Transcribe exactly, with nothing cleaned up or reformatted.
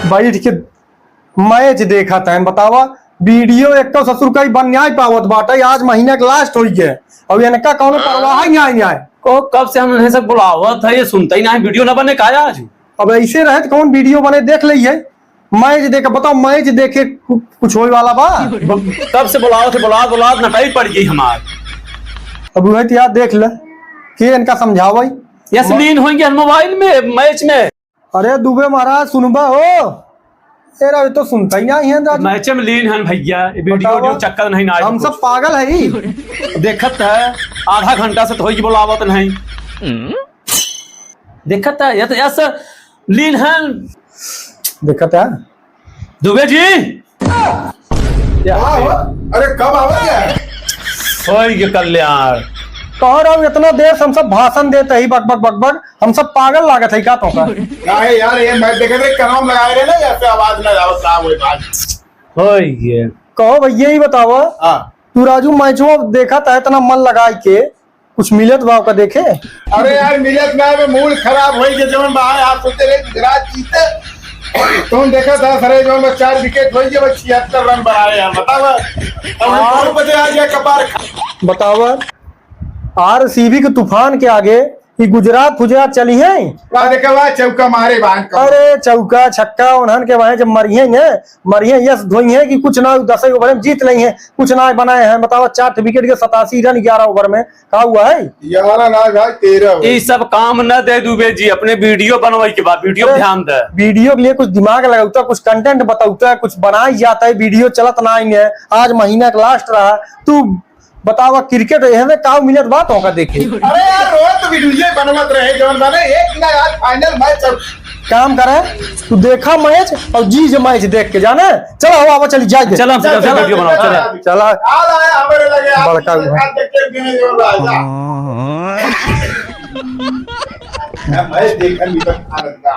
बैठ के मैच देखत हैं, बतावा। वीडियो एक तो ससुर कई बन न्याय पावत बाटे, आज महीना के लास्ट होई गए, और इनका कौनो परवाह ही न्याय न्याय। को कब से हम इन्हें सब बुलावत है, ये सुनते ही ना है, वीडियो ना बने का आज? अब ऐसे रहे तो कौन वीडियो बने, देख ले है। मैच देखे, बताओ, मैच देखे कु-, कुछ होए वाला बा? ब-, कब से बुलावत है, बुलावत बुलावत नटाई पड़ गई हमार। अब वह तो यार देख ले, के इनका समझावे। यस, म- लीन होंगे मोबाइल में, मैच में। अरे दुबे महाराज, सुनबा हो? ए रवि, तो सुनता ही नहीं है राजू। मैचे में लीन हन भैया, ये वीडियो बतावा। वीडियो चक्कर नहीं ना हम सब पागल है ही। देखत है, आधा घंटा से तो होई कि बुलावत नहीं। देखत है, ये तो यस लीन हन। देखत है। दुबे जी। क्या हो? अरे कब आवे क्या? होई के कल्याण। कह रहा हूँ, इतना देर से हम सब भाषण देते ही बक बक बक बक, हम सब पागल लागत है का तोका? काहे यार, ये मैं देखे थे, कान लगाए रहे ना, जैसे आवाज ना आवे, खराब होई बात। होई के। कहो भैया, ही बताओ, हाँ। तू राजू मैचवा देखत है इतना मन लगाई के, कुछ मिलत बा ओका देखे? अरे यार, मिलत ना, अबे मूड खराब होई के जवन बा, आप सोचे रहे गुजरात जीते। तुम देखा था सरे जवन बा, चार विकेट होई के बस छिहत्तर रन बनाए यार, बतावा। अब हम हाँ। कौन बजे आ गया कपार खा- बतावा, आरसीबी के तूफान के आगे ई गुजरात फुजरात चली है? वाह, देखा वाह, चौका मारे बाहन का। अरे चौका छक्का उन्हन के वहां जब मरिए हैं, मरिए यस धोई हैं कि कुछ ना दस ओवर में जीत लेई हैं, कुछ ना बनाए हैं। बतावा, चार ठे विकेट के सतासी रन ग्यारह ओवर में, का हुआ है? ग्यारह ना भाई, तेरह हो। ई सब काम न दे दुबे जी, अपने वीडियो बनवाई के बाद वीडियो अरे, ध्यान दे। वीडियो के लिए कुछ दिमाग लगाउता, कुछ कंटेंट बताउता, कुछ बनाई जाता है, वीडियो चलत ना ही है। आज महीना का लास्ट रहा, तू बतावा, क्रिकेट एहमे का मिलत बा तोहका देखे? अरे यार, रोज तो वीडियो बनवत रहे, जवन बने एक ना यार, फाइनल मैच अब काम करे, तू देखा मैच और जी जे मैच देख के जाने। चलो, हो, आवा, चली जाए दे। चल, हम चल, सब चल, वीडियो बनाओ, चल, चल। चला। आ रहा है हमारे लगे, आप बड़का हुआ। देख के देने जवन राजा। मैं देखन भी तक आनंद का।